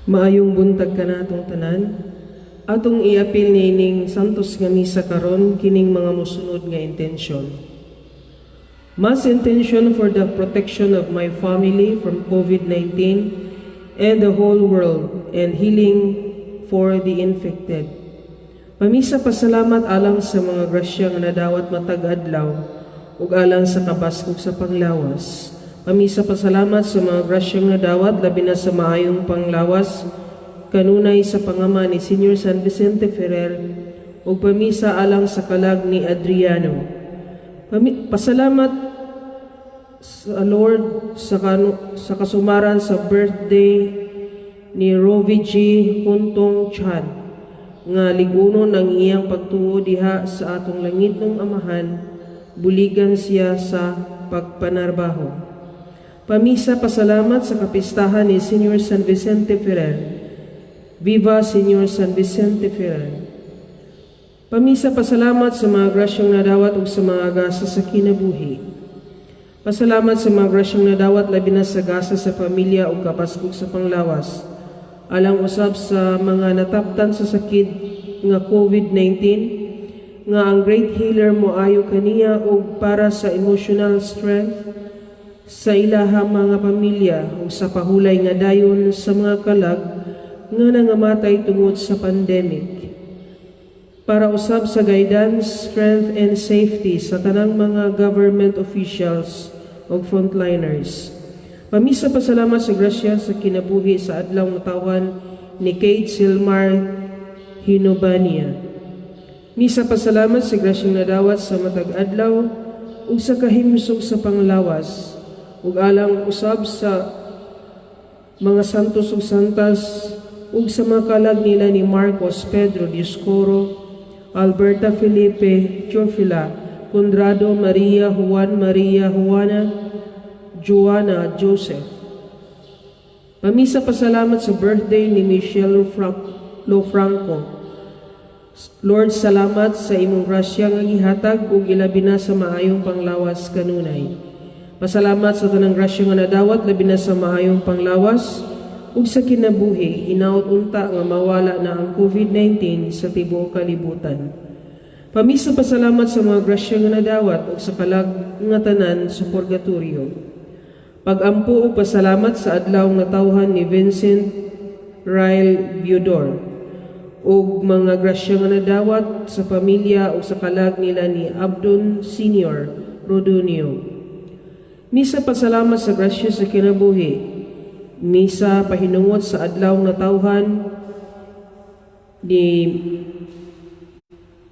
Maayong buntag kanatong tanan. Atong iapil niining Santos nga Misa karon kining mga mosunod nga intensyon. Mass intention for the protection of my family from COVID-19 and the whole world and healing for the infected. Pamisa pasalamat alang sa mga grasya nga nadawat matag adlaw ug alang sa kabaskog sa panglawas. Pamisa pasalamat sa mga grasyang nadawat, labi na sa maayong panglawas kanunay sa pangama ni Senior San Vicente Ferrer ug pamisa alang sa kalag ni Adriano. Pasalamat sa Lord sa kasumaran sa birthday ni Rovi G. Huntong Chan nga ligunon ang iyang pagtuo diha sa atong langitnong Amahan, buligan siya sa pagpanarbaho. Pamisa pasalamat sa kapistahan ni Senior San Vicente Ferrer. Viva Senior San Vicente Ferrer. Pamisa pasalamat sa mga grasyang nadawat ug sa mga gasa sa kinabuhi. Pasalamat sa mga grasyang nadawat, labi na sa gasa sa pamilya ug kabaskog sa panglawas. Alang usab sa mga nataptan sa sakit nga COVID-19 nga ang Great Healer moayo kaniya ug para sa emotional strength sa ilaha mga pamilya ug sa pahulay nga dayon sa mga kalag nga nangamatay tungod sa pandemic. Para usab sa guidance, strength and safety sa tanang mga government officials ug frontliners. Pamisa pasalamat sa grasya sa kinabuhi sa adlaw nga tawhan ni Kate Silmar Hinobania. Misa pasalamat sa grasyang nadawat sa matag adlaw ug sa kahimsog sa panglawas ug alang usab sa mga santos ug santas ug sa mga kalag nila ni Marcos, Pedro, Dioscoro, Alberta, Felipe, Teofila, Conrado, Maria, Juan, Maria, Juana, Joanna, Joseph. Pamisa pasalamat sa birthday ni Michelle Lofranco. Lord, salamat sa imong grasya nga gihatag ug ilabi na sa maayong panglawas kanunay. Pasalamat sa tanang grasya nga nadawat, labi na sa maayong panglawas ug sa kinabuhi, hinaot unta nga mawala na ang COVID-19 sa tibuok kalibutan. Pamisa pasalamat sa mga grasya nga nadawat ug sa kalag nga tanan sa purgatorio. Pagampo ug pasalamat sa adlaw nga tawhan ni Vincent Ryle Biodor ug mga grasya nga nadawat sa pamilya ug sa kalag nila ni Abdon Senior Rodonio. Misa pasalamat sa grasya sa kinabuhi. Misa pahinungod sa adlaw nga tawhan ni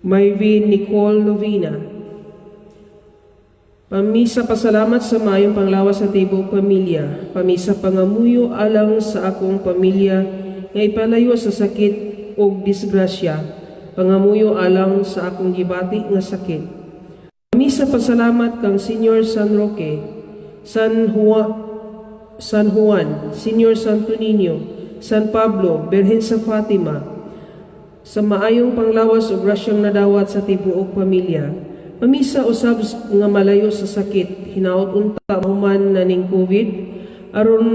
Myvin Nicole Lovina. Pamisa pasalamat sa maayong panglawas sa tibuok pamilya. Pamisa pangamuyo alang sa akong pamilya nga ipalayo sa sakit ug disgrasya. Pangamuyo alang sa akong gibati nga sakit. Pamisa pasalamat kang Senior San Roque, San Juan, Senior Santo Niño, San Pablo, Birhen sa Fatima, sa maayong panglawas ug grasyang nadawat sa tibuok pamilya. Pamisa usab nga malayo sa sakit, hinaot unta mahuman na ning COVID aron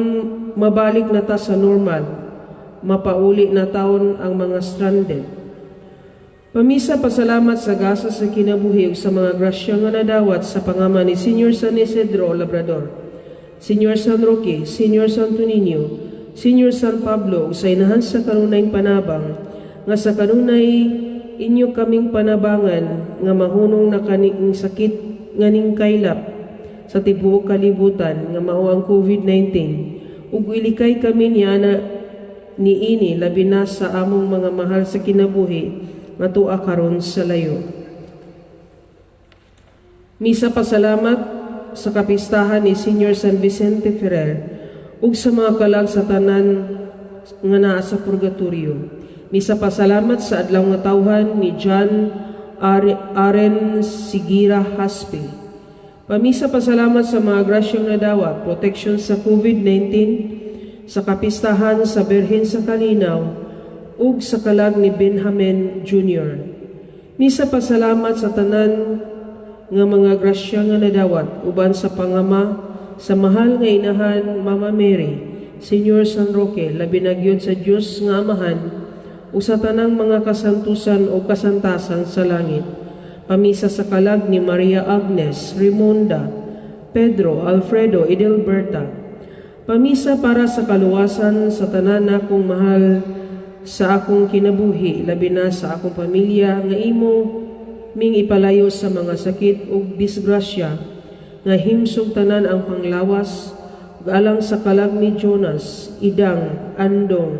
mabalik na ta sa normal, mapauli na taon ang mga stranded. Pamisa pasalamat sa gasa sa kinabuhi ug sa mga grasya nga nadawat sa pangama ni Senior San Isidro Labrador, Senior San Roque, Senior Santo Niño, Senior San Pablo ug sa inahan sa kanunayng panabang nga sa kanunay inyo kaming panabangan nga mahunong na kaning sakit nga ning kaylap sa tibuok kalibutan nga mao ang COVID-19 ug ilikay kami niana niini, labi na sa among mga mahal sa kinabuhi nga tua karon sa layo. Misa pasalamat sa kapistahan ni Senior San Vicente Ferrer ug sa mga kalag sa tanan nga naa sa purgatorio. Misa pasalamat sa adlaw nga tawhan ni John Aren Sigira Haspe. Pamisa pasalamat sa mga grasyang nadawat, protection sa COVID-19, sa kapistahan sa Birhen sa Kalinaw, ug sa kalag ni Benjamin Jr. Misa pasalamat sa tanan nga mga grasya nga nadawat uban sa pangama sa mahal nga inahan Mama Mary. Señor San Roque, labi na gyud sa Dios nga Amahan, ug sa tanang mga kasantusan o kasantasan sa langit. Pamisa sa kalag ni Maria Agnes, Rimonda, Pedro, Alfredo, Edelberta. Pamisa para sa kaluwasan sa tanan nakong mahal sa akong kinabuhi, labi na sa akong pamilya, nga imo ming ipalayo sa mga sakit ug disgrasya, nga himsog tanan ang panglawas, ug alang sa kalag ni Jonas, Idang, Andong,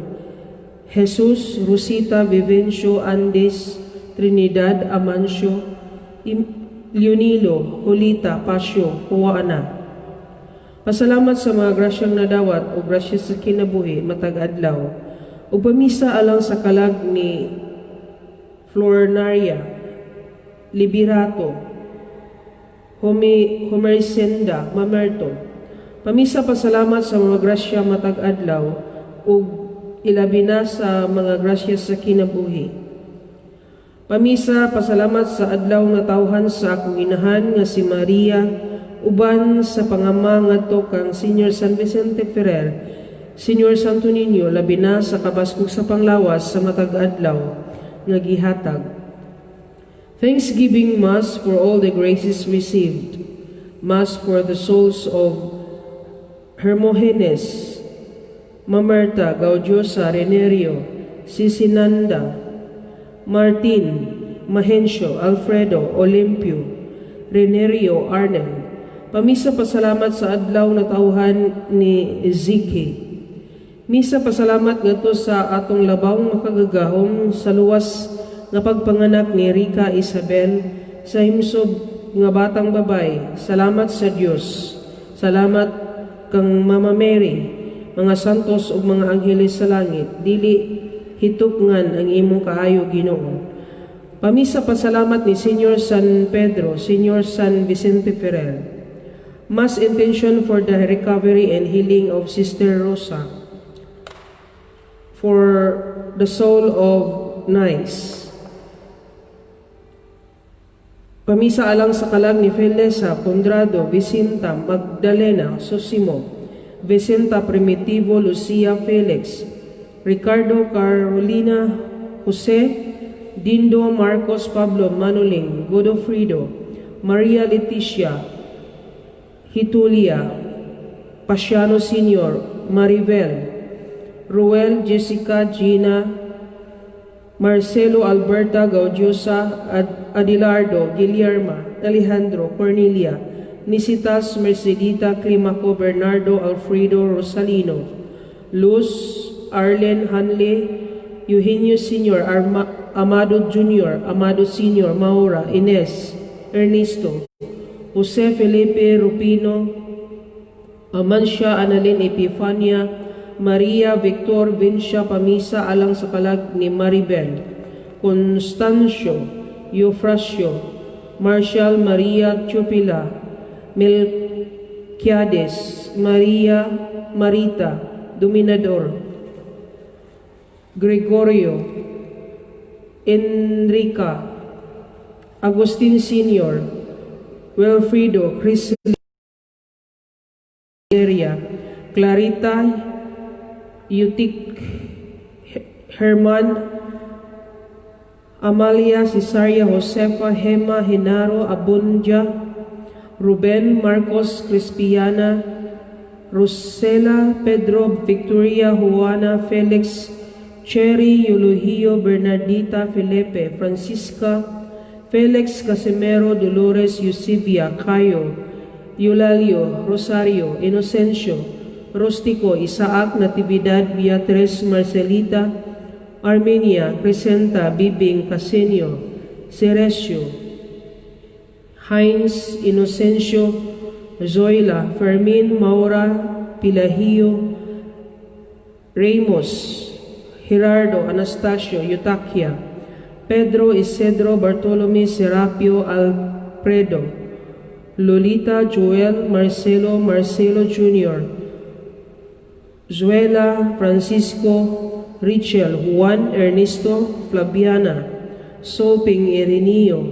Jesus, Rosita, Vivencio, Andes, Trinidad, Amancio, Leonilo, Julita, Pasio, Juana. Pasalamat sa mga grasyang nadawat o grasya sa kinabuhi matag adlaw. Ug pamisa alang sa kalag ni Flornaria, Liberato, Homersenda, Mamerto. Pamisa pasalamat sa mga grasya matag adlaw ug ilabi na sa mga grasya sa kinabuhi. Pamisa pasalamat sa adlaw nga tawhan sa akong inahan nga si Maria uban sa pangama ngadto kang Senior San Vicente Ferrer, Senior Santo Niño, labi na sa kabaskog sa panglawas sa matag adlaw nga gihatag. Thanksgiving Mass for all the graces received. Mass for the souls of Hermogenes, Mamerta, Gaudiosa, Renerio, Sisinanda, Martin, Mahencio, Alfredo, Olimpio, Renerio, Arnel. Pamisa pasalamat sa adlaw na tawhan ni Ziki. Misa pasalamat ngadto sa atong labawng makagagahom sa luwas nga pagpanganak ni Rica Isabel sa himsog nga batang babay. Salamat sa Dios. Salamat kang Mama Mary, mga santos ug mga angheles sa langit. Dili hitupngan ang imong kaayo, Ginoo. Pamisa pasalamat ni Señor San Pedro, Señor San Vicente Ferrer. Mass intention for the recovery and healing of Sister Rosa. For the soul of Nice. Pamisa alang sa kalag ni Felesa, Conrado, Vicinta, Magdalena, Sosimo, Vicenta, Primitivo, Lucia, Felix, Ricardo, Carolina, Jose, Dindo, Marcos, Pablo, Manoling, Godofredo, Maria Leticia, Hitulia, Pasiano Sr., Maribel, Ruel, Jessica, Gina, Marcelo, Alberta, Gaudiosa, Adilardo, Guillerma, Alejandro, Cornelia, Nisitas, Mercedita, Climaco, Bernardo, Alfredo, Rosalino, Luz, Arlen, Hanley, Eugenio Sr., Amado Jr., Amado Sr., Maura, Ines, Ernesto, Jose Felipe Rupino, Amancia, Annalyn, Epifania, Maria, Victor, Vincia. Pamisa alang sa kalag ni Maribel, Constancio, Eufrasio, Marshall, Maria, Chupila, Melquiades, Maria, Marita, Dominador, Gregorio, Enrica, Agustin Sr., Wilfredo, Chris, Clarita, Yutik, Herman, Amalia, Cesaria, Josefa, Hema, Hinaro, Abundia, Ruben, Marcos, Crispiana, Rosela, Pedro, Victoria, Juana, Felix, Cherry, Eulogio, Bernardita, Felipe, Francisca, Felix, Casimero, Dolores, Eusebia, Cayo, Eulalio, Rosario, Inocencio, Rustico, Isaac, Natividad, Beatriz, Marcelita, Armenia, Crescenta, Bibing, Casenio, Ceresio, Heinz, Inocencio, Zoila, Fermin, Maura, Pilahio, Ramos, Gerardo, Anastasio, Eutaquia, Pedro, Isidro, Bartolome, Serapio, Alfredo, Lolita, Joel, Marcelo, Marcelo Jr., Zuela, Francisco, Richel, Juan, Ernesto, Flaviana, Solping, Ireneo,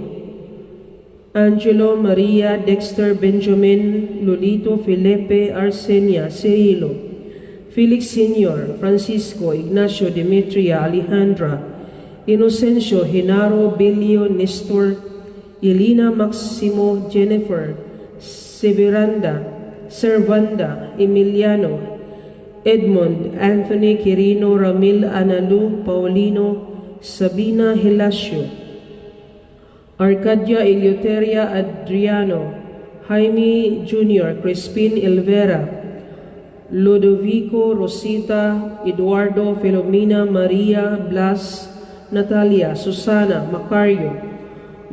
Angelo, Maria, Dexter, Benjamin, Lolito, Felipe, Arsenia, Cirilo, Felix Sr., Francisco, Ignacio, Demetria, Alejandra, Inocencio, Hinaro, Bilio, Nestor, Elena, Maximo, Jennifer, Severanda, Servanda, Emiliano, Edmond, Anthony, Quirino, Ramil, Analu, Paulino, Sabina, Hilacio, Arcadia, Eleuteria, Adriano, Jaime Jr., Crispin, Elvera, Ludovico, Rosita, Eduardo, Filomena, Maria, Blas, Natalia, Susana, Macario,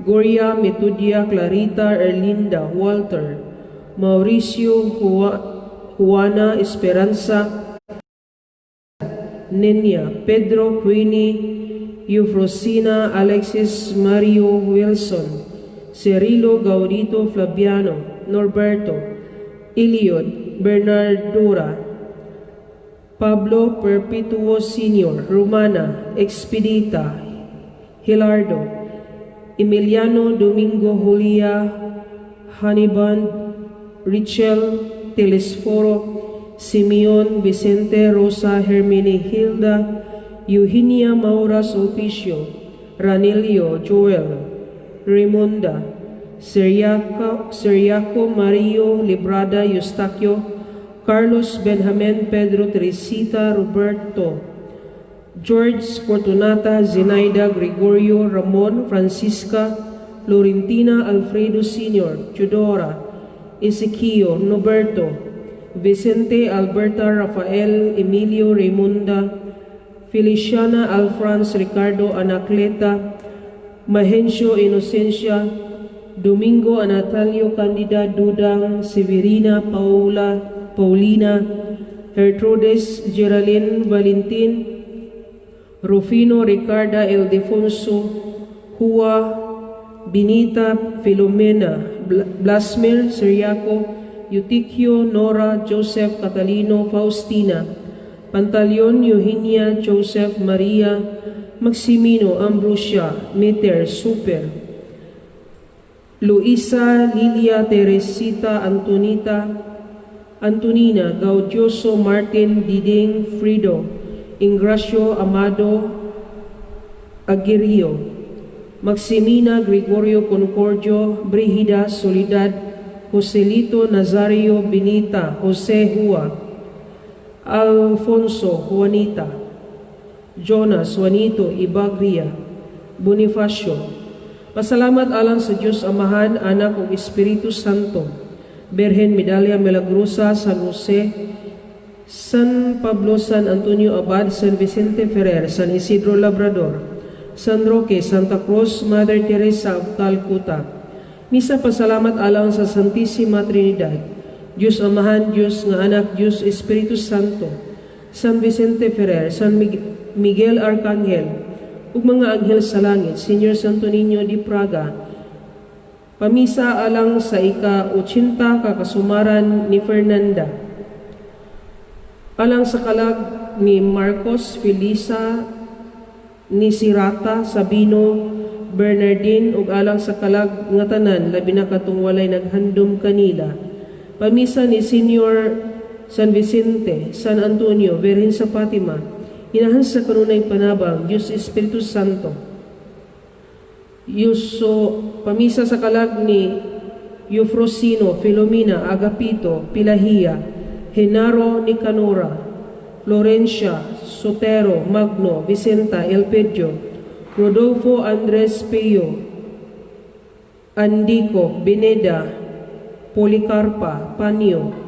Goria, Metodia, Clarita, Erlinda, Walter, Mauricio, Juana, Esperanza, Nenia, Pedro, Queenie, Eufrosina, Alexis, Mario, Wilson, Cirilo, Gaudito, Flaviano, Norberto, Eliod, Bernardura, Pablo Perpetuo Sr., Romana, Expedita, Hilardo, Emiliano, Domingo, Julia, Hannibal, Richel, Telesforo, Simeon, Vicente, Rosa, Hermenegilda, Eugenia, Maura, Sulpicio, Ranilio, Joel, Raimonda, Siriaco, Siriaco, Mario, Librada, Eustaquio, Carlos, Benjamin, Pedro, Teresita, Roberto, George, Fortunata, Zenaida, Gregorio, Ramon, Francisca, Florentina, Alfredo Sr., Teodora, Ezequiel, Noberto, Vicente, Alberta, Rafael, Emilio, Raymunda, Feliciana, Alfrans, Ricardo, Anacleta, Mahencio, Inocencia, Domingo, Anatalio, Candida, Dudang, Severina, Paula, Paulina, Gertrudes, Geraldine, Valentin, Rufino, Ricarda, Ildefonso, Hua, Benita, Filomena, Blasmir, Siriaco, Eutiquio, Nora, Joseph, Catalino, Faustina, Pantaleon, Eugenia, Joseph, Maria, Maximino, Ambrosia, Meter, Super, Luisa, Lilia, Teresita, Antonita, Antonina, Gaudioso, Martin, Diding, Frido, Ingracio, Amado, Aguirrio, Maximina, Gregorio, Concordio, Brigida, Soledad, Joselito, Nazario, Benita, Jose Hua, Alfonso, Juanita, Jonas, Juanito, Ibagria, Bonifacio. Pasalamat alang sa Diyos Amahan, Anak ug Espiritu Santo. Birhen Medalya Milagrosa, San Jose, San Pablo, San Antonio Abad, San Vicente Ferrer, San Isidro Labrador, San Roque, Santa Cruz, Mother Teresa of Calcutta. Misa pasalamat alang sa Santissima Trinidad, Diyos Amahan, Diyos nga Anak, Diyos Espiritu Santo, San Vicente Ferrer, San Miguel Arcangel, ug mga anghel sa langit, Senior Santo Niño de Praga. Pamisa alang sa ika-80 ka kasumaran ni Fernanda. Alang sa kalag ni Marcos, Felisa, ni Sirata, Sabino, Bernardin, ug alang sa kalag nga tanan, labi na katong walay naghandom kanila. Pamisa ni Senior San Vicente, San Antonio, Birhen sa Fatima, Inahan sa kanunay panabang, Diyos Espiritu Santo. Yuso, pamisa sa kalag ni Eufrosino, Filomena, Agapito, Pilahia, Genaro, Nicanora, Florencia, Sotero, Magno, Vicenta, Elpedio, Rodolfo, Andres Pio, Andico, Beneda, Policarpa, Panio,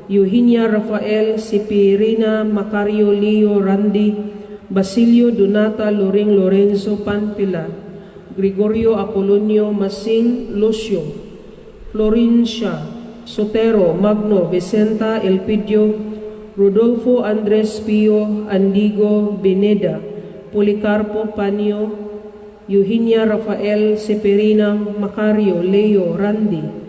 Eugenia, Rafael, Sipirina, Macario, Leo, Randy, Basilio, Donata, Loring, Lorenzo, Panpila, Gregorio, Apolonio, Masing, Lucio, Florencia, Sotero, Magno, Vicenta, Elpidio, Rodolfo, Andres Pio, Andigo, Beneda, Policarpo, Panio, Eugenia, Rafael, Seperina, Macario, Leo, Randy,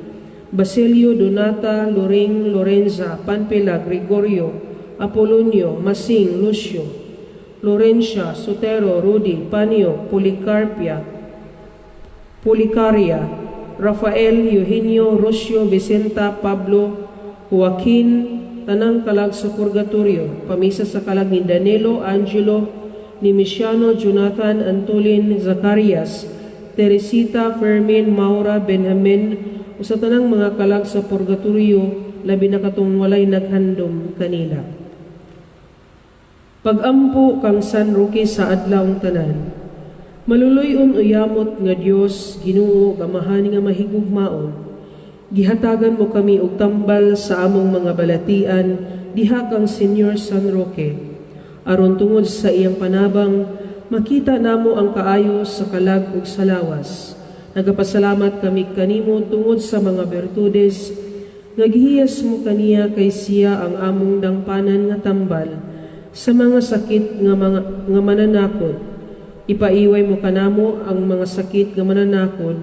Basilio, Donata, Loring, Lorenza, Panpila, Gregorio, Apolonio, Masing, Lucio, Florencia, Sotero, Rudy, Panio, Policarpia, Policaria, Rafael, Eugenio, Rocio, Vicenta, Pablo, Joaquin, tanang kalag sa purgatorio, pamisa sa kalag ni Danilo, Angelo, ni Misiano, Jonathan, Antolin, Zacarias, Teresita, Fermin, Maura, Benjamin, ug sa tanang mga kalag sa purgatorio, labi na katong walay naghandom kanila. Pagampo kang San Roque sa adlawng tanan. Maluluy-on o yamot nga Dios, Ginoo, Amahan nga mahigugmaon. Gihatagan mo kami og tambal sa among mga balatian diha kang Senyor San Roque. Aron tungod sa iyang panabang, makita namo ang kaayo sa kalag ug sa lawas. Nagapasalamat kami kanimo tungod sa mga bertudes nga gihiyas mo kaniya kay siya ang among dangpanan nga tambal sa mga sakit nga mananakod. Ipaiway mo kanamo ang mga sakit nga mananakod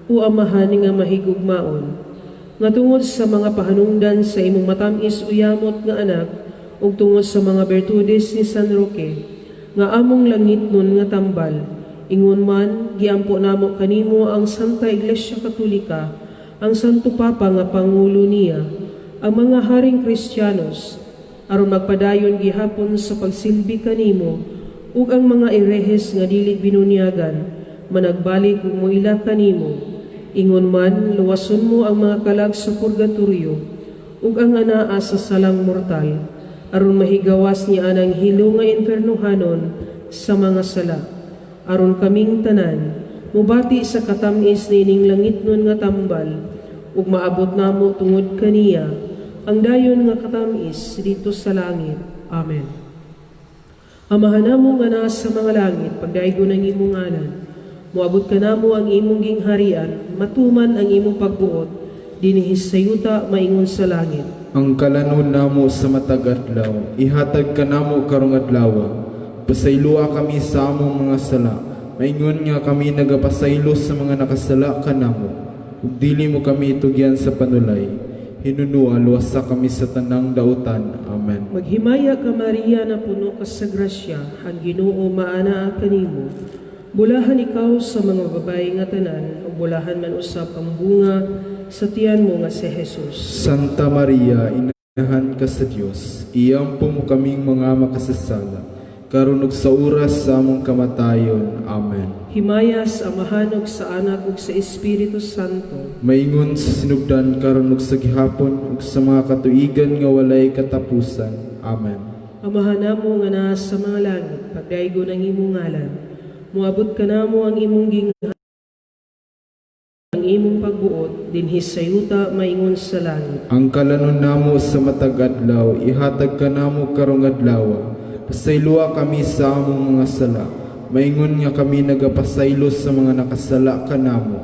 o Amahan nga mahigugmaon. Nga tungod sa mga pahanungdan sa imong matamis o yamot nga anak ug tungod sa mga bertudes ni San Roque nga among langitnon nga tambal, ingon man giampo namo kanimo ang Santa Iglesia Katolika, ang Santo Papa nga pangulo niya, ang mga haring Kristiyanos, aron magpadayon gihapon sa pagsilbi kanimo, ug ang mga erehes nga dili binunyagan managbalik ug moila kanimo. Ingon man luwason mo ang mga kalag sa purgatorio ug ang anaa sa salang mortal, aron mahigawas niya anang hilo nga infernohanon sa mga sala, aron kaming tanan mubati sa katamis niining langitnon nga tambal ug maabot namo tungod kaniya ang dayon nga katamis didto sa langit. Amen. Amahan namo nga naa sa mga langit, pagdaygon ang imong ngalan. Moabot kanamo ang imong gingharian, matuman ang imong pagbuot, dinhi sa yuta maingon sa langit. Ang kalanon namo sa matag adlaw, ihatag kanamo karong adlaw. Pasayloa kami sa among mga sala, maingon nga kami nagapasaylo sa mga nakasala kanamo. Ug dili mo kami tugyan sa panulay. Hinunua, luwasa kami sa tanang dautan. Amen. Maghimaya ka, Maria, na puno ka sa grasya, ang Ginoo maanaa kanimo. Bulahan ikaw sa mga babae nga tanan, ug bulahan man usab ang bunga sa tiyan mo nga si Jesus. Santa Maria, inahan ka sa Dios, iampo mo kaming mga makasasala, karon ug sa oras sa among kamatayon. Amen. Himaya sa Amahan ug sa Anak ug sa Espiritu Santo. Maingon sa sinugdan, karon ug sa gihapon ug sa mga katuigan nga walay katapusan. Amen. Amahan namo nga naa sa mga langit, pagdaygon ang imong ngalan. Moabot kanamo ang imong gingharian, ang imong pagbuot dinhi sa yuta maingon sa langit. Ang kalanon namo sa matag adlaw, ihatag kanamo karong adlaw. Pasayloa kami sa among mga sala, maingon nga kami nagapasaylo sa mga nakasala kanamo.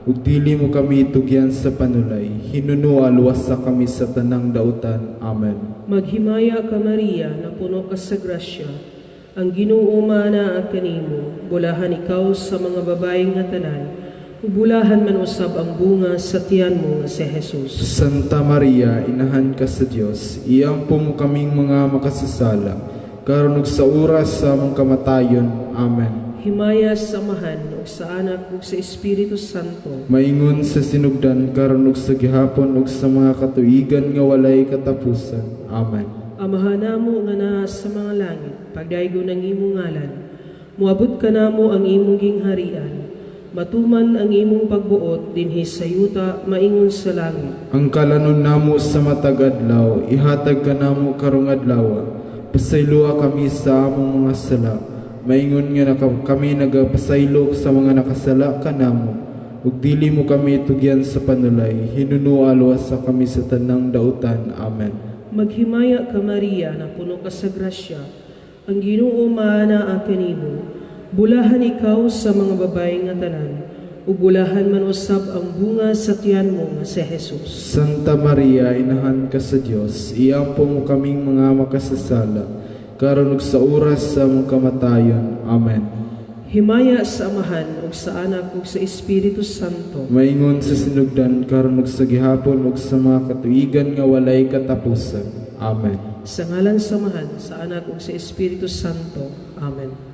Ug dili mo kami tugyan sa panulay. Hinunua, luwasa kami sa tanang dautan. Amen. Maghimaya ka, Maria, na puno ka sa grasya. Ang Ginoo maanaa kanimo, bulahan ikaw sa mga babae nga tanan, ug bulahan man usab ang bunga sa tiyan mo nga si Jesus. Santa Maria, inahan ka sa Dios, iampo mo kaming mga makasasala, karon ug sa oras sa among kamatayon. Amen. Himaya sa Amahan ug sa Anak ug sa Espiritu Santo. Maingon sa sinugdan, karon ug sa gihapon ug sa mga katuigan nga walay katapusan. Amen. Amahan namo nga naa sa mga langit, pagdaygon ang imong ngalan. Moabot kanamo ang imong gingharian. Matuman ang imong pagbuot dinhi sa yuta maingon sa langit. Ang kalanon namo sa matag adlaw, ihatag kanamo karong adlaw. Pasayloa kami sa among mga sala, maingon nga kami nagapasaylo sa mga nakasala kanamo. Ug dili mo kami tugyan sa panulay, hinunua, luwasa kami sa tanang dautan. Amen. Maghimaya ka, Maria, na puno ka sa grasya. Ang Ginoo maanaa kanimo. Bulahan ikaw sa mga babae nga tanan, ug bulahan man usab ang bunga sa tiyan mo nga si Jesus. Santa Maria, inahan ka sa Dios, iampo mo kaming mga makasasala, karon ug sa oras sa among kamatayon. Amen. Himaya sa Amahan ug sa Anak ug sa Espiritu Santo. Maingon sa sinugdan, karon ug sa gihapon ug sa mga katuigan nga walay katapusan. Amen. Sa ngalan sa Amahan, sa Anak ug sa Espiritu Santo. Amen.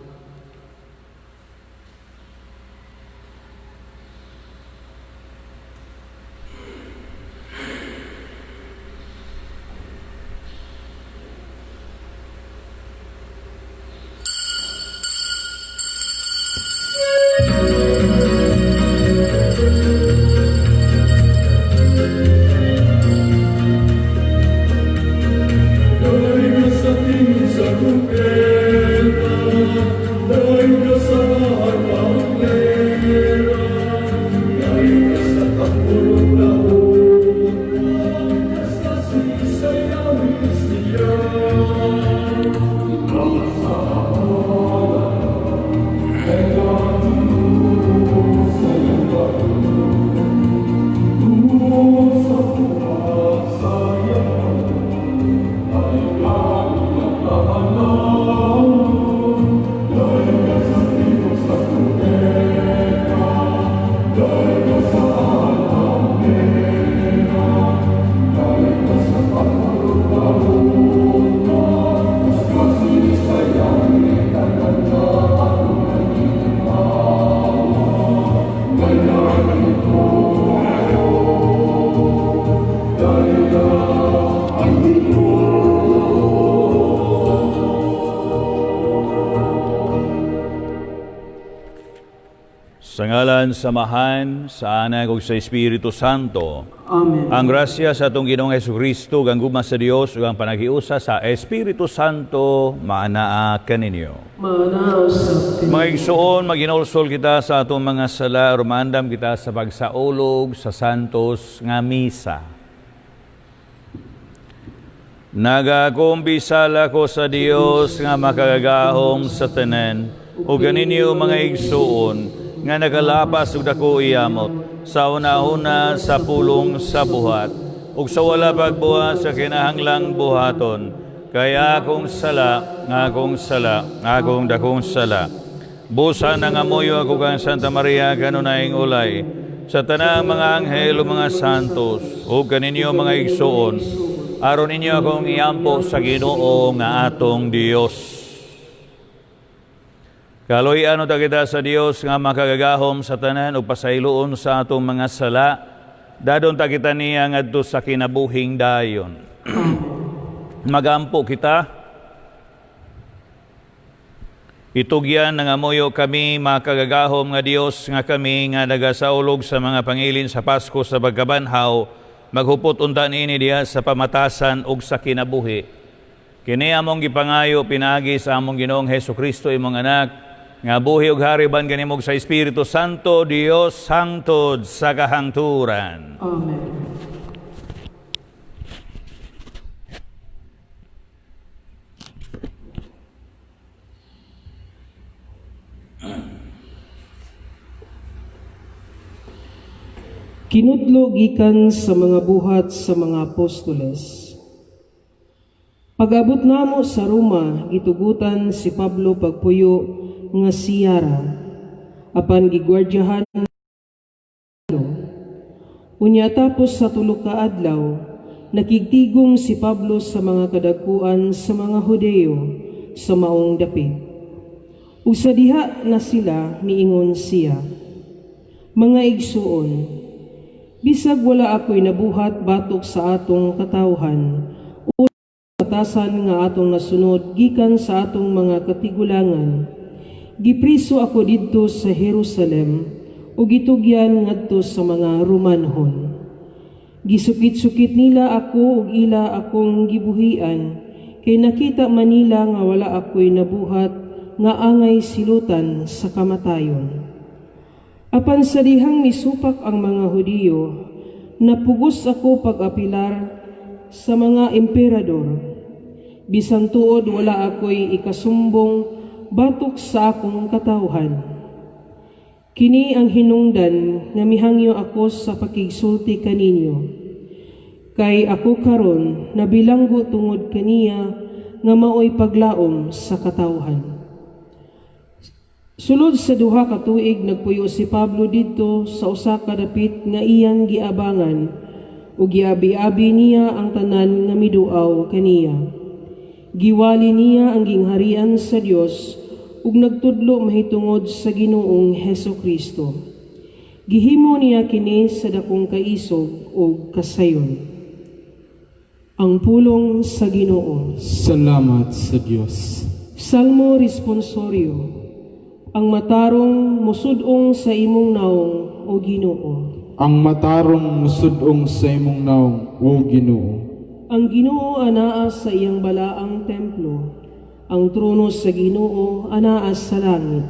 Sa ngalan sa Amahan, sa Anak ug sa Espiritu Santo. Amen. Ang grasya sa atong Ginoong Hesukristo, ug ang gugma sa Dios ug ang panaghiusa sa Espiritu Santo maanaa kaninyo. Maanaa usab. Mga igsoon, maginulsol kita sa atong mga sala, rumandam kita sa pagsaulog sa santos nga misa. Nagakumbisal ako sa Dios nga makagagahom sa tanan, ug kaninyo mga igsoon, nga nakalapas og dako iyamot, sa una-una sa pulong sa buhat, ug sa wala pagbuhat sa kinahanglang buhaton, kay akong sala, nga akong sala, akong dakong sala. Busa nangamuyo ako kang Santa Maria kanunayng ulay, sa tanang mga anghel ug mga santos, ug kaninyo mga igsoon, aron ninyo akong iampo sa Ginoo nga atong Dios. Kaluy-an ta kita sa Dios nga makagagahom sa tanan ug pasayloon sa atong mga sala, dadon ta kita niya ngadto sa kinabuhing dayon. Magampo kita. Itugyan nangamuyo kami makagagahom nga Dios nga kami nga nagasaulog sa mga pangilin sa Pasko sa pagkabanhaw, maghupot unta niini diha sa pamatasan ug sa kinabuhi. Kini among gipangayo pinaagi sa among Ginoong Hesukristo imong anak nga buhi ug hari ban kanimo sa Espiritu Santo Dios hangtod sa kahangturan. Amen. Kinudlo gikan sa mga buhat sa mga apostoles. Pag-abot namo sa Roma, gitugutan si Pablo pagpuyo nga siyara, apan gigwardyahan. Unya tapos sa tulo ka adlaw, nakigtigom si Pablo sa mga kadagkuan sa mga Hudeo sa maong dapit. Ug sa diha na sila miingon siya, "Mga igsuon, bisag wala ako'y nabuhat batok sa atong katawhan o batasan nga atong nasunod gikan sa atong mga katigulangan, gipriso ako didto sa Jerusalem ug gitugyan ngadto sa mga Romanhon. Gisukit-sukit nila ako ug ila akong gibuhian, kay nakita man nila nga wala ako'y nabuhat nga angay silutan sa kamatayon. Apan sa dihang misupak ang mga Hudiyo, napugos ako pag-apilar sa mga emperador. Bisan tuod wala ako'y ikasumbong batok sa akong katawhan. Kini ang hinungdan nga mihangyo ako sa pakigsulti kaninyo. Kay ako karon nabilanggo tungod kaniya nga maoy paglaom sa katawhan." Sulod sa 2 ka tuig nagpuyo si Pablo didto sa usa ka dapit nga iyang giabangan ug giabi-abi niya ang tanan nga miduaw kaniya. Giwali niya ang gingharian sa Dios ug nagtudlo mahitungod sa Ginoong Heso Kristo. Gihimo niya kini sa dakong kaisog ug kasayon. Ang pulong sa Ginoo. Salamat sa Dios. Salmo Responsorio. Ang matarong musudong sa imong naong, o Ginoo. Ang matarong musudong sa imong naong, o Ginoo. Ang Ginoo anaa sa iyang balaang templo. Ang trono sa Ginoo anaa sa langit.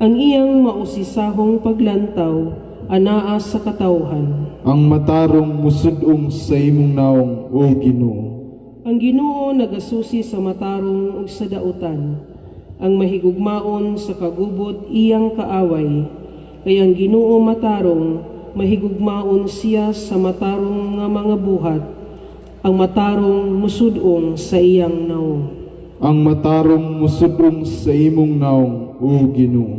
Ang iyang mausisahong paglantaw anaa sa katawhan. Ang matarong musudong sa imong naong, o Ginoo. Ang Ginoo nagasusi sa matarong ug sa dautan. Ang mahigugmaon sa kagubot iyang kaaway. Kay ang Ginoo matarong, mahigugmaon siya sa matarong nga mga buhat. Ang matarong musud-ong sa iyang naong. Ang matarong musudong sa imong naong, o Ginoo.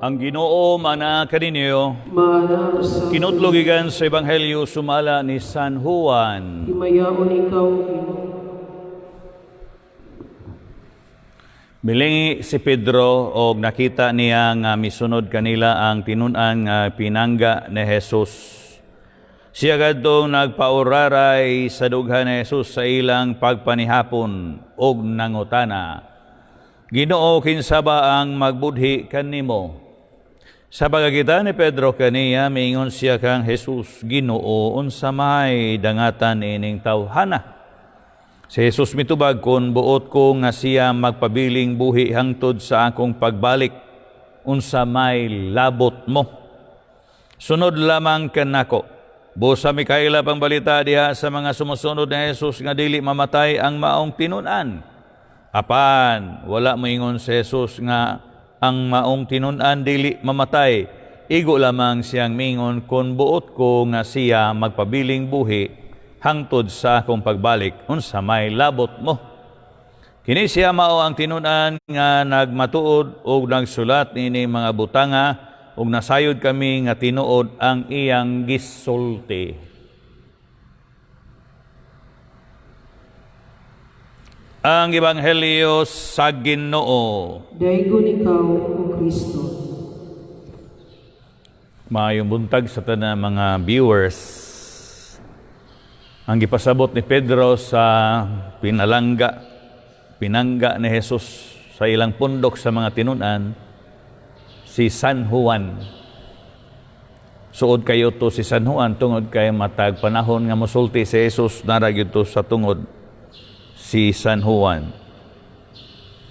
Ang Ginoo mana kaninyo. Maana sa Kinutlo gikan sa Ebanghelyo sumala ni San Juan. Himayaon ikaw, Ginoo. Milingi si Pedro og nakita niya nga misunod kanila ang tinun-an nga pinangga ni Jesus. Siya kadtong nagpauraray sa dughan ni Jesus sa ilang pagpanihapon og nangutana, "Ginoo, kinsa ba ang magbudhi kanimo?" Sa pagkakita ni Pedro kaniya, miingon siya kang Jesus, "Ginoo, unsa may dangatan ining tawhana?" Si Jesus mitubag, "Kon buot ko nga siya magpabiling buhi hangtod sa akong pagbalik, unsa may labot mo? Sunod lamang kanako." Busa mikaila pang balita diha sa mga sumusunod ni Jesus nga dili mamatay ang maong tinun-an. Apan, wala moingon si Jesus nga ang maong tinun-an dili mamatay. Igo lamang siyang mingon, "Kon buot ko nga siya magpabiling buhi hangtod sa akong pagbalik, unsa may labot mo?" Kini siya mao ang tinun-an nga nagmatuod og nagsulat niini mga butanga, ug nasayod kami nga tinuod ang iyang gisulti. Ang Ebanghelyo sa Ginoo. Daygon ikaw, O Kristo. Maayong buntag sa tanan, mga viewers. Ang gipasabot ni Pedro sa pinangga ni Jesus sa ilang pundok sa mga tinun-an, si San Juan. Suod kayo to si San Juan tungod kay matag panahon nga mosulti si Jesus, nara gyud to sa tungod si San Juan.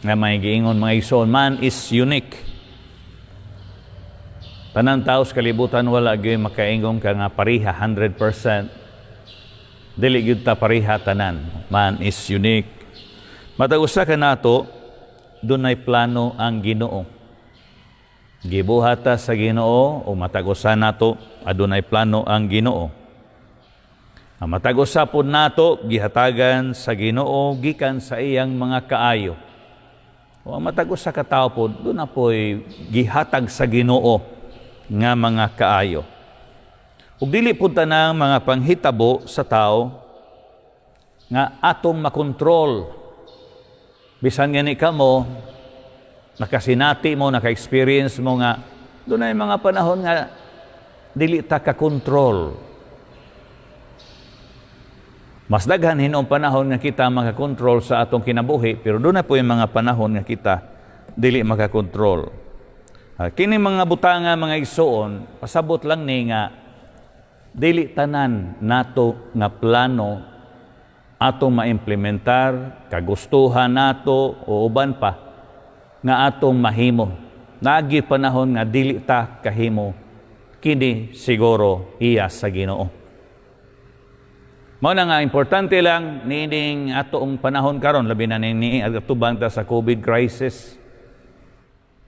Nga may giingon, mga igsoon, man is unique. Tanan tao sa kalibutan wala gyud makaingon ka nga pareha 100%. Dili gyud ta pareha tanan. Man is unique. Matag usa ka nato, dunay plano ang Ginoo. Gibuhat ta sa Ginoo o matag usa nato adunay plano ang Ginoo. Ang matag usa pod nato gihatagan sa Ginoo gikan sa iyang mga kaayo. O ang matag usa ka tawo pod duna po'y gihatag sa Ginoo nga mga kaayo. Ug dili pud tanang mga panghitabo sa tao nga atong makontrol. Bisan gani kamo nakasinati mo, naka-experience mo nga dunay mga panahon nga dili ta ka-kontrol. Mas daghan hinuong panahon nga kita makakontrol sa atong kinabuhi, pero dunay po yung mga panahon nga kita dili makakontrol. Kini mga butanga, mga igsoon, pasabot lang ni nga dili tanan nato nga plano atong maimplementar, kagustuhan nato o uban pa nga atong mahimo. Naagi panahon nga dili ta kahimo, kini siguro iya sa Ginoo. Mao na nga importante lang niining atoong panahon karon, labi na ni atubang ta sa COVID crisis,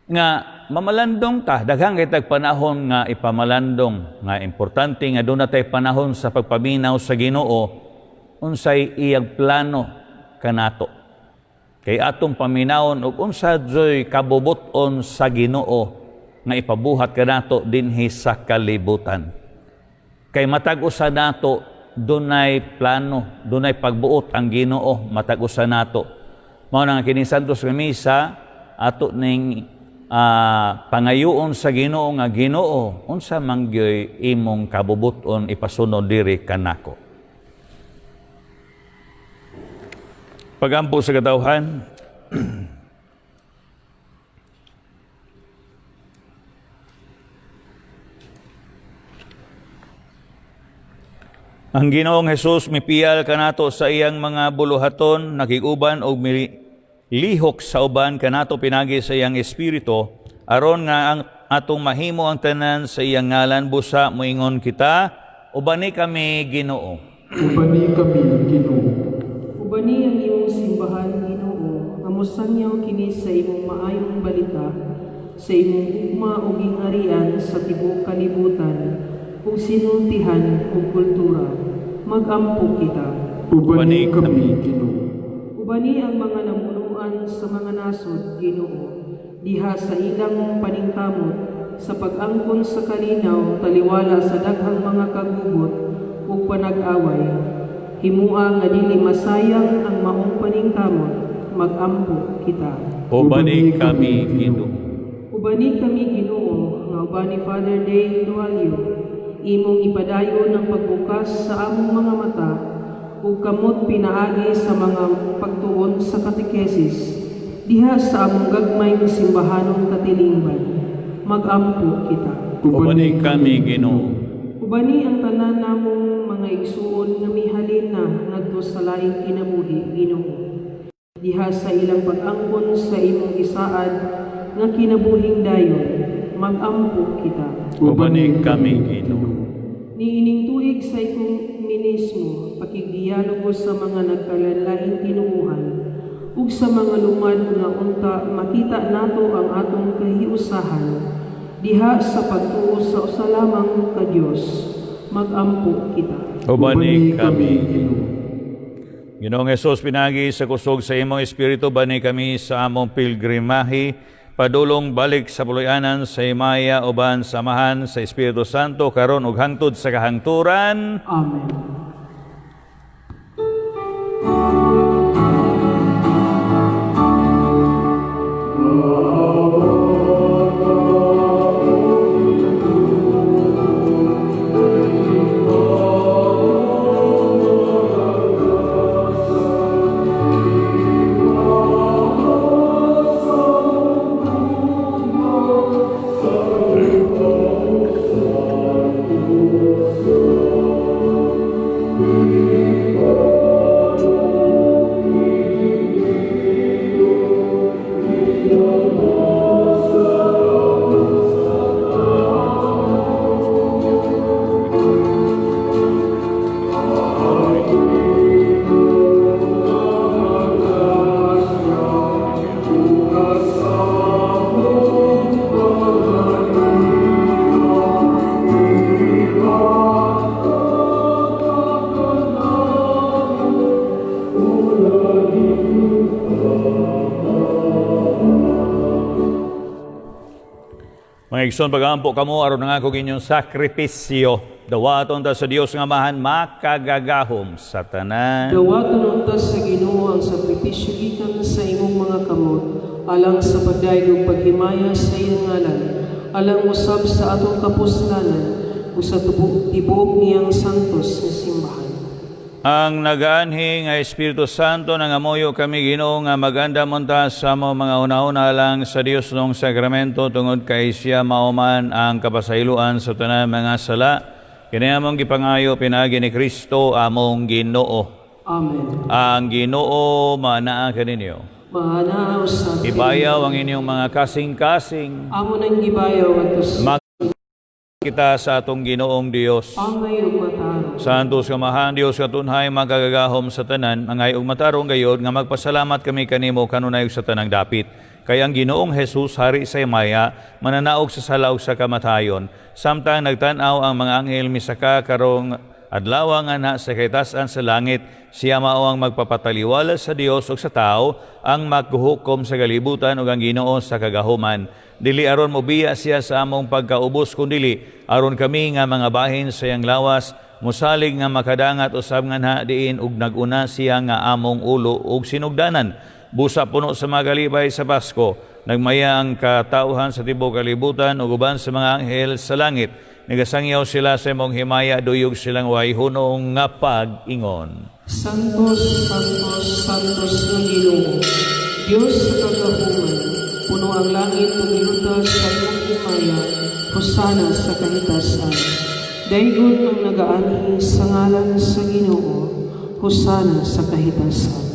nga mamalandong ta, daghang kay tag panahon nga ipamalandong, nga importante nga doon na tay panahon sa pagpaminaw sa Ginoo unsay iyang plano kanato. Kay atong paminawon og unsa joy kabubut-on sa Ginoo nga ipabuhat kanato dinhi sa kalibutan. Kay matag usa nato Dunay plano, dunay pagbuot ang Ginoo matag usa nato. Mao na nga kining Santos nga Misa ato ning pangayoon sa Ginoo nga, "Ginoo, unsa man gyoy imong kabubut-on ipasunod diri kanako?" Pagampo sa katawhan. Ang Ginoong Hesus mipiyal kanato sa iyang mga buluhaton, nakig-uban og milihok sa uban kanato pinagi sa iyang espiritu, aron nga ang atong mahimo ang tanan sa iyang ngalan. Busa moingon kita, ubani kami, Ginoo. Ubani kami, Ginoo. Ubani ang imong simbahan, Ginoo, nga mosangyaw kini sa imong maayong balita, sa imong gugma ug gingharian sa tibuok kalibutan, ug sinultihan ug kultura. Magampo kita. Ubani kami, Ginoo. Ubani ang mga namunuan sa mga nasod, Ginoo, diha sa ilang paningkamot sa pag-angkon sa kalinaw taliwala sa daghang mga kagubot ug panag-away. Himua nga dili masayang ang maong paningkamot. Magampo kita. Ubani kami, Ginoo. Ubani kami, Ginoo, nga uban ni Father Dale Dualio, imong ipadayon ang pagbukas sa among mga mata ug kamot pinaagi sa mga pagtuon sa katekesis diha sa among gagmay nga simbahanong katilingban. Magampo kita. Ubani kami, Ginoo. Ubani ang tanan namong mga igsuon nga mihalin na ngadto sa laing kinabuhi, Ginoo. Diha sa ilang pag-angkon sa imong gisaad nga kinabuhing dayon, magampo kita. Ubani kami, Ginoo. Niining tuig sa ekumenismo, pakigdialogo sa mga nagkalainlaing tinuohan ug sa mga lumad nga unta makita nato ang atong kahiusahan diha sa pagtuo sa usa lamang ka Dios. Magampo kita. Ubani kami, Ginoo. Ginoong Hesus, pinagi sa kusog sa imong espiritu, bani kami sa among pilgrimahe padulong balik sa puloy-anan sa himaya uban sa Amahan sa Espiritu Santo karon ug hangtod sa kahangturan. Amen. Mga igsoon, pagampo kamo aron nga akong inyong sakripisyo dawaton ta sa Dios nga Amahan makagagahom sa tanan. Dawaton unta sa Ginoo ang sakripisyo gikan sa imong mga kamot alang sa pagdayeg ug paghimaya sa iyang ngalan, alang usab sa atong kapuslanan ug sa tibuok niyang santos nga simbahan. Ang nagaanhi nga Espiritu Santo, nangamuyo kami, Ginoo, nga magandam unta sa among mga hunahuna alang sa Diosnong Sakramento tungod kay siya mao man ang kapasayloan sa tanan mga sala. Kini among gipangayo pinaagi ni Kristo among Ginoo. Amen. Ang Ginoo manaa kaninyo. Maanaa usab. Ibayaw ang inyong mga kasing-kasing. Amo nang gibayaw ngadto sa Kita sa atong Ginoong Dios. Angay ug matarong. Santos nga Amahan, Dios katunhay, makagagahom sa tanan, angay ug matarong gayod nga magpasalamat kami kanimo kanunay ug sa tanang dapit. Kay ang Ginoong Jesus, hari sa himaya, mananaog sa sala ug sa kamatayon. Samtang nagtan-aw ang mga anghel misaka karong adlaw nga na sa kahitasan sa langit, siya mao ang magpapataliwala sa Dios ug sa tao, ang maghuhukom sa kalibutan ug ang Ginoo sa kagahuman. Dili aron mobiya siya sa among pagkaubos, kundili aron kami nga mga bahin sa iyang lawas Musalig nga makadangat usab nganha diin ug naguna siya nga among ulo ug sinugdanan. Busa puno sa mga kalipay sa Pasko. Nagmaya ang katawhan sa tibuok kalibutan ug uban sa mga anghel sa langit. Nagasangyaw sila sa imong himaya, duyog silang way hunong nga pag-ingon. Santos, Santos, Santos nga Ginoo, Dios sa kagahuman, puno ang langit ug yuta sa imong himaya, hosana sa kahitasan. Daygon ang nagaanhi sa ngalan sa Ginoo, hosana sa kahitasan.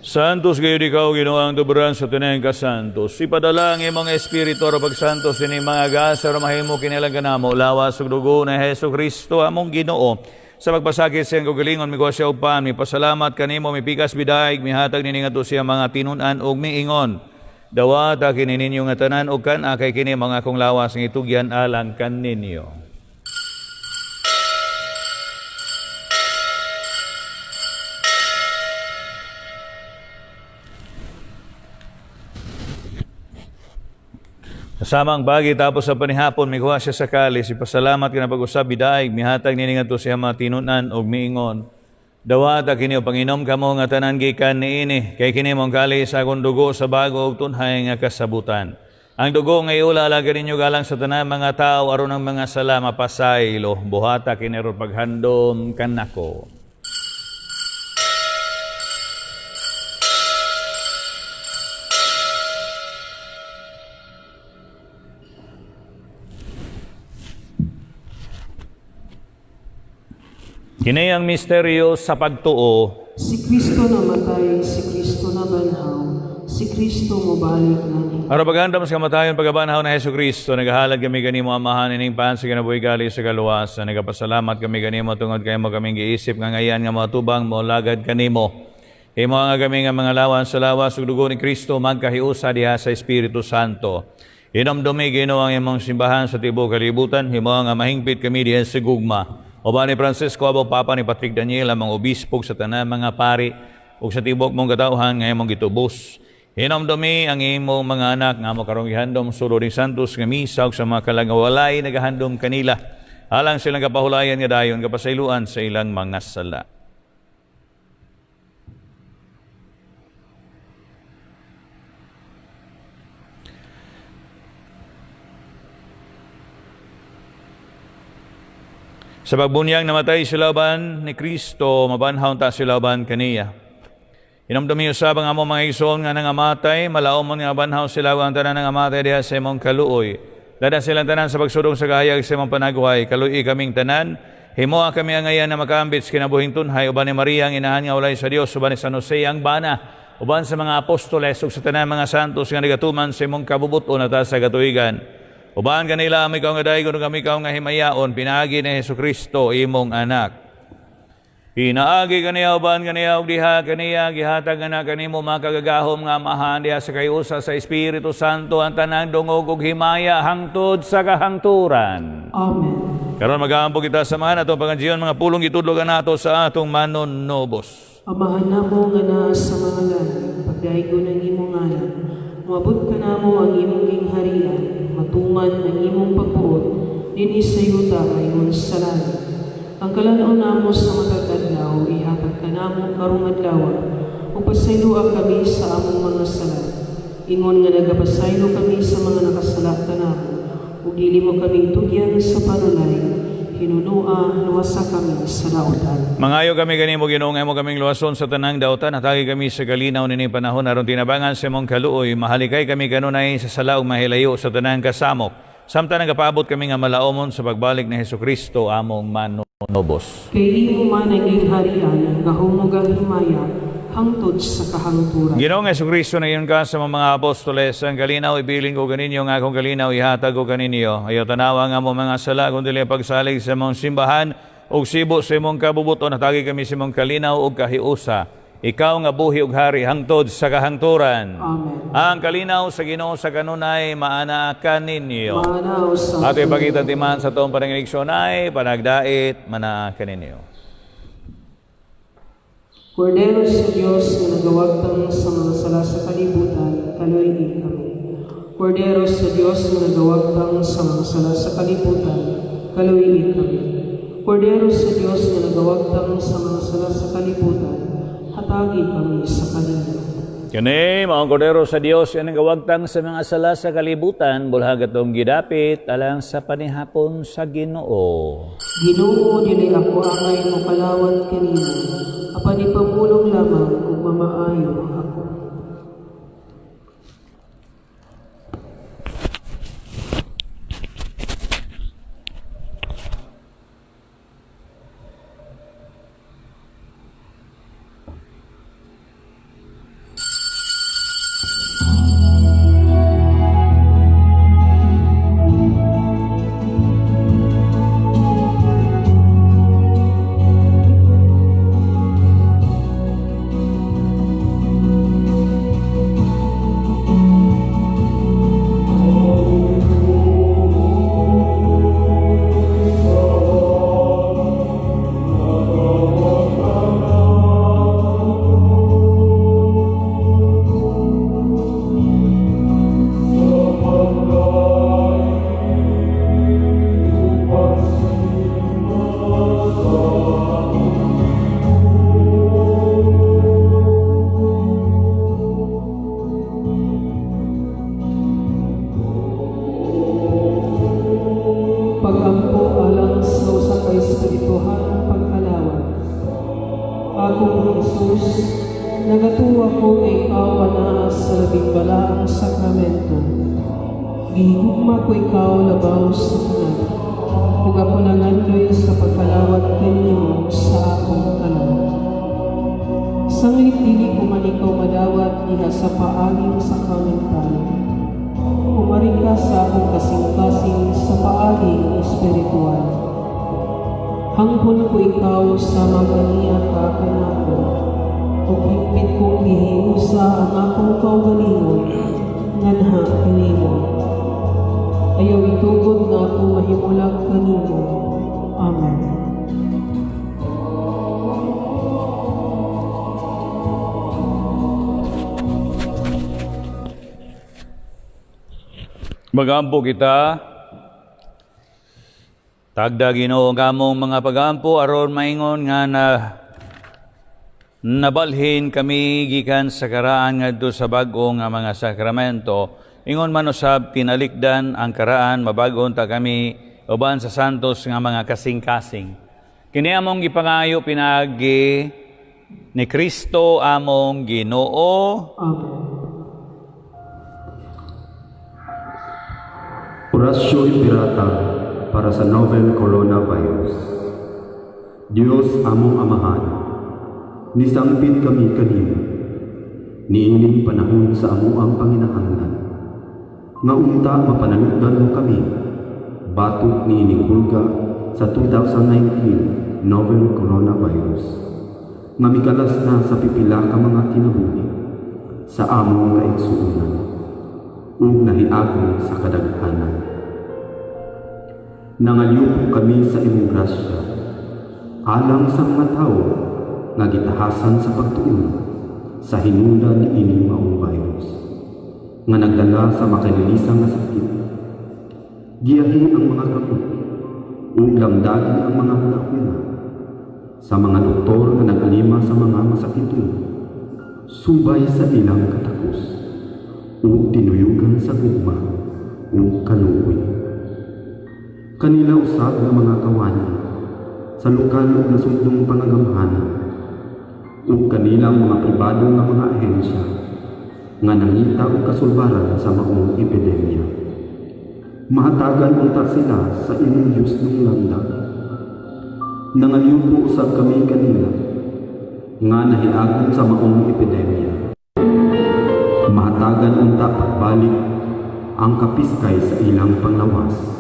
Santos gayud ikaw, Ginoo, ang tuburan sa tinayang kasantos. Ipadala ang imong espiritu aron pagsantos ini mga gasa aron mahimo kinilang kanamo lawas ug dugo ni Hesus Kristo among Ginoo. Sa pagpasakit sa iyang kaugalingon, mikuha siya og pan, mipasalamat kanimo, mipikas bidaig, mihatag nini ngadto siya mga tinun-an ug miingon. Dawata kini ninyo nga tanan ug kan-a, kay kini mga akong lawas nga itugyan alang kaninyo. Kasama ang bagi tapos sa panihapon, mikuha siya sa kalis, ipasalamat ka na pag-usab, bidaig, mihatag nini ngadto siya mga tinun-an ug miingon. Dawata kini o panginom kamo nga tanan gikan niini, kay kini mong kalis sa akong dugo sa bago ug tunhay nga kasabutan. Ang dugo nga iula alang kaninyo galang sa tanan mga tao aron ang mga sala mapasaylo, buhata kini aron paghandom kanako. Kini ang misteryo sa pagtuo. Si Kristo namatay, si Kristo nabanhaw, si Kristo mobalik nani. Aron paghandom sa kamatayon pagkabanhaw ni Hesus Kristo, nagahalad kami kanimo Amahan ining pan sa kinabuhi kalis sa kaluwasan. Nagapasalamat kami kanimo tungod kay mo kaming giisip nga ngayan nga mga tubang molagad kanimo. Himo nga kami nga mga lawan sa lawas ug dugo ni Kristo magkahiusa diha sa Espiritu Santo. Hinumdumi Ginoo ang imong simbahan sa tibuok kalibutan, himo nga mahingpit kami diha sa gugma. Uban ni Francisco abo Papa ni Patrick Daniel ang mga obispo sa tanan mga pari ug sa tibuok mong katawhan nga imong gitubos. Hinumdumi ang imong mga anak nga amo karong gihandom sulod ni Santos nga misa ug sa mga kalag nga walay nagahandom kanila. Alang silang kapahulayan nga dayon kapasayloan sa ilang mga sala. Sa pagbunyag namatay sila uban ni Kristo, mabanhaw ta sila uban kaniya. Hinumdumi usab ang among mga igsoon nga nangamatay, malaomon nga banhaw sila ug ang tanan nangamatay diha sa imong kaluoy. Lada silang tanan sa pagsudong sa kahayag sa imong panagway, kaluoy kaming tanan. Himoa kami ang ngayan na makaambit sa kinabuhing tunhay, uban ni Maria ang inahan nga walay sa Dios, uban ni San Jose ang bana, uban sa mga apostoles ug sa tanan mga santos nga nagatuman sa imong kabubuton at sa katuigan. Uban kanila ikaw nga daygon ug kami ikaw nga himayaon, pinaagi ni Hesus Kristo imong anak. Pinaagi kaniya uban kaniya ug diha kaniya gihatag na kanimo makagagahom nga Amahan diha sa kahiusa sa Espiritu Santo ang tanang dungog ug himaya hangtod sa kahangturan. Amen. Karon magaampo kita sa mga atong pangajiyon mga pulong gitudlo nato sa atong manunobos. Amahan namo nga naa sa mga langit, pagdaygon ang imong ngalan, moabot kanamo ang imong gingharian, matuman ang imong pagbuot dinhi sa yuta ayon sa langit. Ang kalan-on namo sa matag adlaw ihatag kanamo karong adlaw, ug pasayloa kami sa among mga sala, ingon nga nagapasaylo kami sa mga nakasala kanamo, ug dili mo kami tugyan sa panulay, hinunua luwasa kami sa dautan. Mangayo kami kanimo Ginoo nga imo kaming luwason sa tanang dautan, hatagi kami sa kalinaw nining panahon aron tinabangan sa imong kaluoy, mahalikay kami kanunay sa sala ug mahilayo sa tanang kasamok. Samtang nagapaabot kami nga malaomon sa pagbalik ni Hesukristo among manunobos. Kay imo man ang gingharian, gahom ug ang himaya, hangtod sa kahangturan. Ginoong Hesukristo, nayon ka sa mga apostoles, ang kalinaw ibilin ko kaninyo, ang akong kalinaw ihatag ko kaninyo. Ayaw tanawa nga mo mga sala, kung dili pagsalig sa mong simbahan, ug sibo sa imong kabubuton, hatagi kami sa imong kalinaw ug kahiusa. Ikaw nga buhi ug hari hangtod sa kahangturan. Amen. Ang kalinaw sa Ginoo sa kanunay maana kaninyo. Maana sa Ato ipakita timan sa atong panangiligson ay panagdait manaa kaninyo. Kordero sa Dios nga nagawagtang sa mga sala sa kalibutan, kaluoy kami. Kordero sa Dios nga nagawagtang sa mga sala sa kalibutan, kaluoy kami. Kordero sa Dios nga nagawagtang sa mga sala sa kalibutan, hatagi kami sa kalinaw. Kini, mao ang kordero sa Dios nga nagawagtang sa mga sala sa kalibutan, bulhag atong gidapit alang sa panihapon sa Ginoo. Ginoo, dili ako angay mokalawat kanimo, apan ipamulong lamang ug mamaayo ako. Pag-ampo alang sa usa ka espirituhanong pagkalawat. Akong Jesus, nagatuo ko nga ikaw anaa sa labing balaang sakramento. Gihigugma ko ikaw labaw sa tanan, ug ako nangandoy sa pagkalawat kanimo sa akong kalawat. Sanglit dili ko man ikaw madawat diha sa paaging sakramental, umari ka sa akong kasing-kasing sa paaging espiritual. Hangpon ko ikaw sama ganiya ka kanako, ug higpit kong gihiusa ang akong kaugalingon nganha kanimo. Ayaw itugot nga ako mahimulag kanimo. Amen. Magampo kita. Tagda Ginoo ang among mga pagampo aron maingon nga na nabalhin kami gikan sa karaan ngadto sa bag-o nga mga sakramento. Ingon man usab tinalikdan ang karaan, mabag-on ta kami uban sa santos nga mga kasing-kasing. Kini among gipangayo pinaagi ni Kristo among Ginoo. Amen. Oratio Imperata para sa novel coronavirus. Diyos among Amahan, nisangpit kami kanimo, niining panahon sa amuang panginahanglan, nga unta mapanalugdan mo kami, batok niining hulga sa 2019 novel coronavirus, nga mikalas na sa pipila ka mga kinabuhi sa among kaigsuonan ug nahiagom sa kadaghanan. Nangalyupo kami sa imong grasya, alang sa mga tawo nga gitahasan sa pagtuon sa hinungdan niini maong virus, nga nagdala sa makalilisang nga sakit. Giyahi ang mga kamot ug lamdagi ang mga hulahula sa mga doktor nga nag-alima sa mga masakiton, subay sa ilang katakos ug tinuyugan sa gugma ug kaluoy. Kanila usab nga mga kawani sa lokal ug nasudnong pangagamhanan ug kanilang mga pribado nga mga ahensya nga nangita og kasulbaran sa maong epidemya. Mahatagan unta sila sa imong yusnong landak. Nangalyupo usab kami kanila nga nahiagom sa maong epidemya. Mahatagan unta pagbalik ang kapiskay sa ilang panglawas.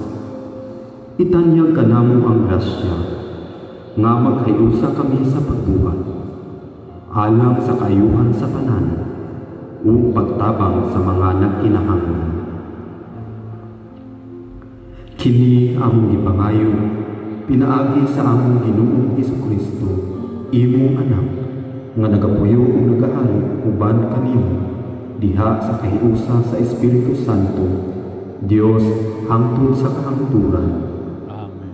Itanyag kanamo ang grasya nga maghiusa kami sa pagbuhat alang sa kaayuhan sa tanan ug pagtabang sa mga nagkinahanglan. Kini among gipangayo pinaagi sa among Ginoong Hesukristo, imong anak, nga nagapuyo ug nagahari uban kanimo diha sa kahiusa sa Espiritu Santo, Dios hangtod sa kahangturan.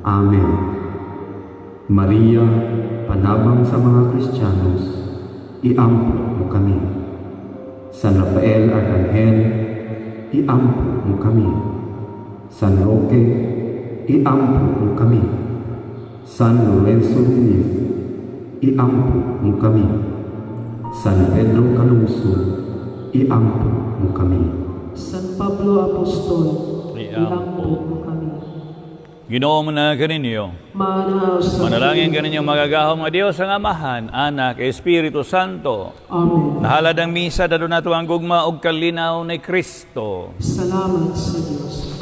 Amen. Amen. Maria, panabang sa mga Kristiyanos, iampo mo kami. San Rafael Arcangel, iampo mo kami. San Roque, iampo mo kami. San Lorenzo Ruiz, iampo mo kami. San Pedro Calungsod, iampo mo kami. San Pablo Apostol, Iampo. iampo mo kami. Ginoo na kaninyo. Maanaw sa Manalangin kaninyo magagahom nga Dios ang Amahan, Anak, Espiritu Santo. Amen. Nahalad ang misa, dadto nato ang gugma og kalinaw ni Kristo. Salamat sa Diyos.